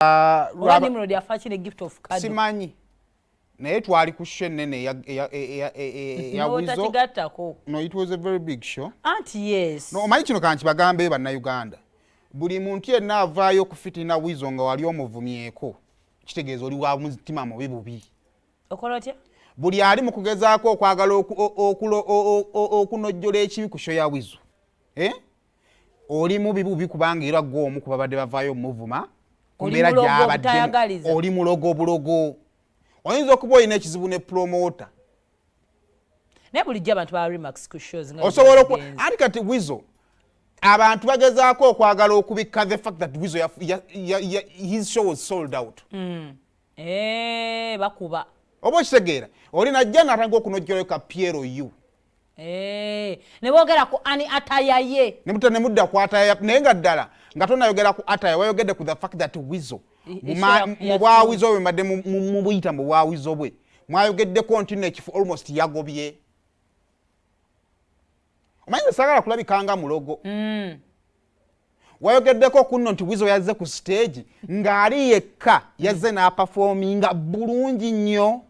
Oba Nimrod afa ne Gift of Kado? Simanyi, naye twali ku show ennene eya Wizo. N'otakigattako. No, it was a very big show. Anti yes. No, omanyi kino kankibagambeyo, Bannayuganda, buli muntu yenna avaayo okufitina Wizo nga wali omuvumyeko, kitegeeza oli wa mutima mubi bubi. Okola otya? Buli ali mu kugezaako okwagala okunojjola ekibi ku show ya Wizo, eh? Oli mubi bubi, kubanga era gwe omu ku babadde bavaayo omuvuma ku Oli mbeera mulogo. gy'abaddemu. Obutayagaliza. Oli mulogo bulogo. Oyinza okuba olina ekizibu ne promoter. Naye bulijjo abantu ba remarks ku shows nga Osobola oku zigenze. Anti kati Wizo, abantu bagezaako okwagala okubikka the fact that Wizo his show was sold out. Eh, bakuba. Oba okitegeera, oli najja natandika okunojjolayo ka Piero U. Eh, ne boogera ku ani atayaye. Nemudda ku attire, naye nga ddala nga tonayogera ku attire, wayogedde ku the fact that Wizo mu bwa Wizo bwe mbadde mubuyita mu bwa Wizo bwe mwayogeddeko nti nno ekifo almost yagobye. Omanyi nze saagala kulabika nga mulogo. Wayogeddeko kunno nti Wizo yazze ku stage ng'ali yekka, yazze n'aperforminga bulungi nnyo.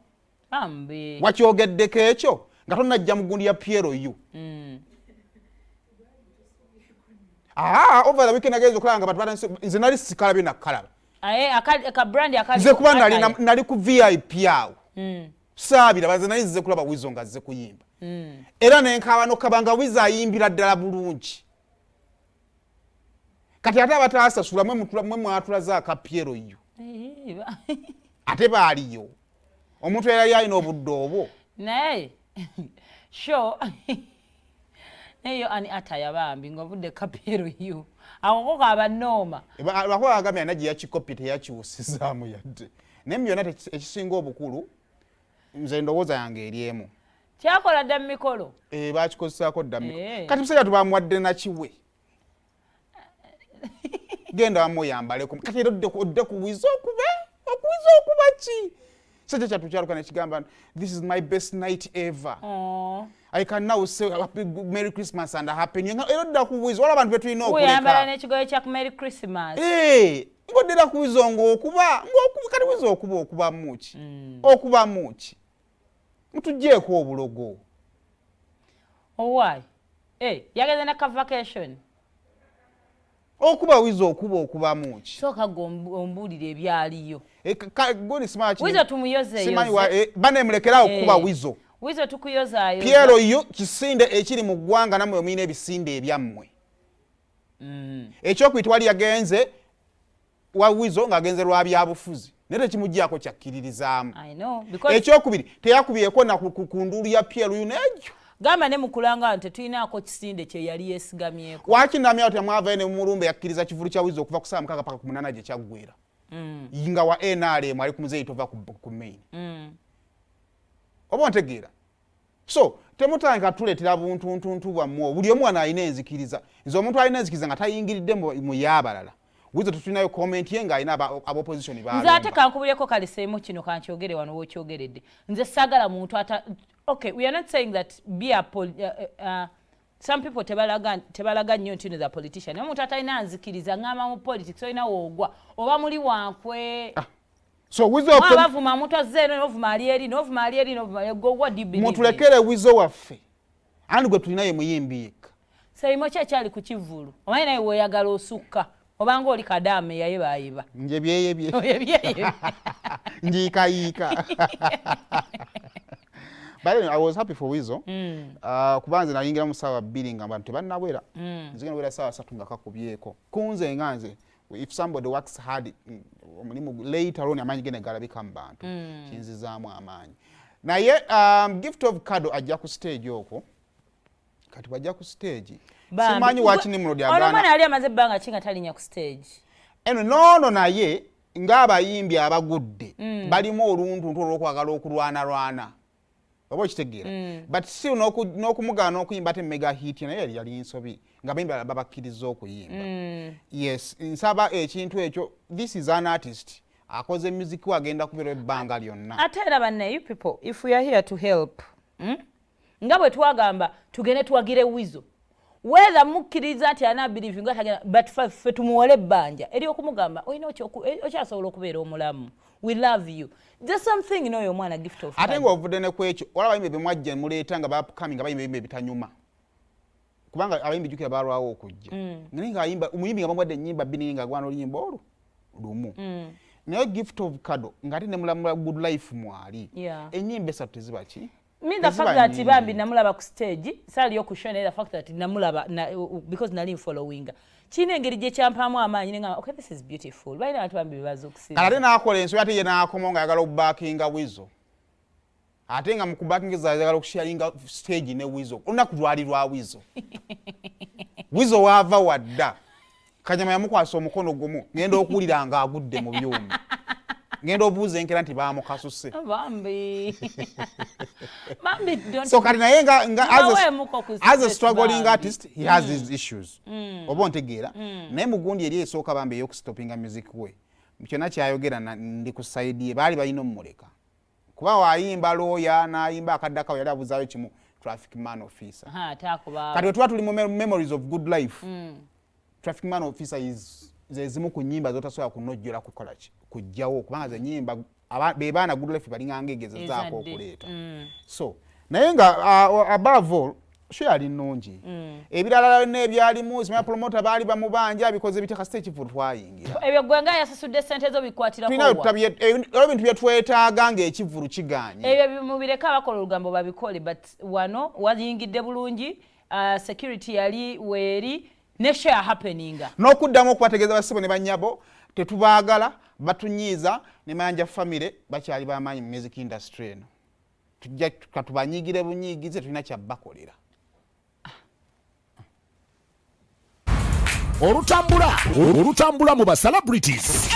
Bambi. Wakyogeddeko ekyo nga tonajja mu gundi ya Piero U. Aa, over the weekend agenza okulaba nga bantu nze nali sikalabye nakkalaba. Aye, ka brand akali Nze kuba ku nali attire. Nali ku VIP awo, saabiraba. Nze nali nzize kulaba Wizo nga azze kuyimba, era nenkaaba nokaba nga Wizo ayimbira ddala bulungi. Kati ate abataasasula, mwe mwatulaze aka Piero U. Eh, Ate baaliyo omuntu eyali alina obudde obwo. Naye sure, naye ani attire, bambi, ng'ovudde ka Piero U ako ko kaba nooma. Lwakuba bagambye alina gye yakikopi, teyakiwusizaamu yadde. Naye mu byonna, ekisinga obukulu, nze ndowooza yange eri emu. Kyakola dda mu mikolo. Eh, bakikozesaako dda mu mikolo. Eh. Kati musajja tubamuwadde nakiwe, genda wamu oyambaleko. Kati era odde ku Wizo okube okuwiza okuba ki? Sajja kyatu kyaluka nekigamba, "This is my best night ever. Aw. I can now say happy, merry Christmas and a happy new year." Era odda ku Wizo, wala abantu betulina Oyambala okuleka. n'ekigoye kya merry Christmas. Eh, ng'oddera ku Wizo ng'okuba ng'okuba. Kati Wizo okuba okubamu ki? Okubamu ki? Mutugjeeko obulogo. Owaayi. Eh, yageze ne ka vacation. Okuba Wizo okuba okubamu ki? Sooka gwe ombuulire ebyaliyo. Eh, goni simanyi Wizo tumuyozeeyoze. Simanyi eh, bane mulekerawo okukuba Wizo. Wizo tukuyozaayoza. Piero U kisinde ekiri mu ggwanga, nammwe mulina ebisinde ebyammwe. Ekyokuyita wali yagenze wa Wizo ng'agenze lwa byabufuzi, naye tekimugyako kyakkiririzaamu. I know, because Ekyokubiri, teyakubyeko na ku nduulu ya Piero U n'egyo. Gamba ne mukulanga nti tetulinaako kisinde kye yali yeesigamyeko. Waki namyawo temwavayo ne mumulumba? Yakkiriza kivulu kya Wizo okuva ku saa 6 paka ku 8 gye kyaggwera, nga wa NRM ali ku muzeeyi tova ku main. Oba ontegeera? So temutandika tuleetera buntuntuntu bwammwe. Buli omu wano alina enzikiriza. Nze omuntu alina enzikiriza nga tayingiridde mu y'abalala, Wizo tetulinayo comment ye ng'alina abopposition. Nze ate Balumba. Kankubuleko kaliseemu kino, kankyogere wano wokyogeredde. Nze saagala muntu ata, okay, we are not saying that be a some people tebalaga nnyo nti no the politician. Naye omuntu atalina nzikiriza, ŋŋamba mu politics olina woogwa oba muli wankwe. So Wizo Bavuma omuntu azze eno, novuma ali eri, novuma ali eri, novuma. Go, what do you believe in? Mutulekere Wizo waffe, andi gwe tulina ye muyimbi yekka. Seimo ki ekyali ku kivvulu? Omanyi naye weeyagala osukka, obanga oli kadaama eyayebaayeba. Nje byeyebye. Ebyeyebye. Njiikayiika. But anyway, I was happy for Wizo. Kuba nze nayingira mu saawa 2 nga abantu tebannawera. Nzigenda wera saawa 3 nga kakubyeko. Kunze nga nze, if somebody works hard, omulimu later on amaanyi ge ne galabika mu bantu. Kinzizaamu amaanyi. Naye Gift of Kado ajja ku stage okwo. Kati bw'ajja ku stage, simanyi waki Nimrod Ono omwana agaana. yali amaze ebbanga ki nga talinnya ku stage? Eno noono, naye ng'abayimbi abagudde balimu oluntuntu olw'okwagala okulwanalwana, oba okitegeera? But still n'okumugaana okuyimba ate mega hit naye yali nsobi, nga bayimbi balala babakkiriza okuyimba. Yes, nsaba ekintu ekyo. This is an artist akoze music we, agenda kubeera ebbanga lyonna. Ate era banne, you people, if we are here to help, Nga bwe twagamba tugende tuwagire Wizo. Whether mukkiriza nti ana believing atagenda, but ffe tumuwole ebbanja eryokumugamba olina okyasobola okubeera omulamu. We love you, the same thing n'oyo omwana Gift of Ate Kado. Ng'ovudde ne ku ekyo, olaba abayimbi bemwajja muleeta nga baupcoming, nga bayimba ebimba ebitanyuma, kubanga abayimbi, jjukira, balwawo okujja. Naye ngaayimba omuyimbi nga bamuwadde ennyimba bbiri, nga agwana oluyimba olwo lumu. Naye Gift of Kado ng'ate ne mulamula Good Life mwali, ennyimba esatu teziba ki? Me, the fact that bambi namulaba ku stage, saaliyo ku show, naye the fact that namulaba because nali nfollowinga, kirina engeri gye kyampaamu amaanyi nengamba, "Okay, this is beautiful." Balina abantu bambi bebaza okusinza. Kale ate n'akola ensobi, ate ye n'akomawo ng'ayagala okubackinga Wizo, ate nga mu kubackinga ayagala okusharinga stage ne Wizo. Olunaku lwali lwa Wizo. Wizo waava wadda, Kanyama yamukwasa omukono gumu, ngenda okuwulira ng'agudde mu byuma, ngenda obuuza enkera nti baamukasuse. Bambi, bambi, don't So kati naye nga Mubaweemuko ku as a stress struggling bambi. artist, he has his issues, oba ontegeera? Naye mugundi eri esooka bambi ey'okustopinga music we, kyonna kyayogera ndi ku side ye. Baali balina omumuleka, kuba waayimba looya n'ayimba akaddakawo, yali abuzaayo kimu, Traffic Man Officer. Ha, takuba. Kati wetuba tuli mu memories of Good Life, Traffic Man Officer is ze zimu ku nnyimba zotasobola kunojjola kukola ki, kujjawo, kubanga ze nnyimba be baana Good Life balinganga egezezaako Ezadde. okuleeta. So naye nga above all, show yali nnungi. Ebirala byonna ebyalimu, simanya promoter baali bamubanja, bikoze bitya, kasita ekivulu twayingira. Ebyo gwe nga yasasudde sente zo bikwatirako Tulina wa? Ebintu byetwetaaga ng'ekivulu kiganye. Ebyo mubireke, abakola olugambo babikole, but wano wayingidde bulungi, security yali weeri ne show happeninga. N'okuddamu okubategeeza, bassebo ne bannyabo, tetubaagala, batunyiiza. Ne Mayanja family bakyali bamaanyi mu music industry eno. Tujja katubanyigire bunyiigize, tulina kyabbakolera. Olutambula olutambula mu ba celebrities.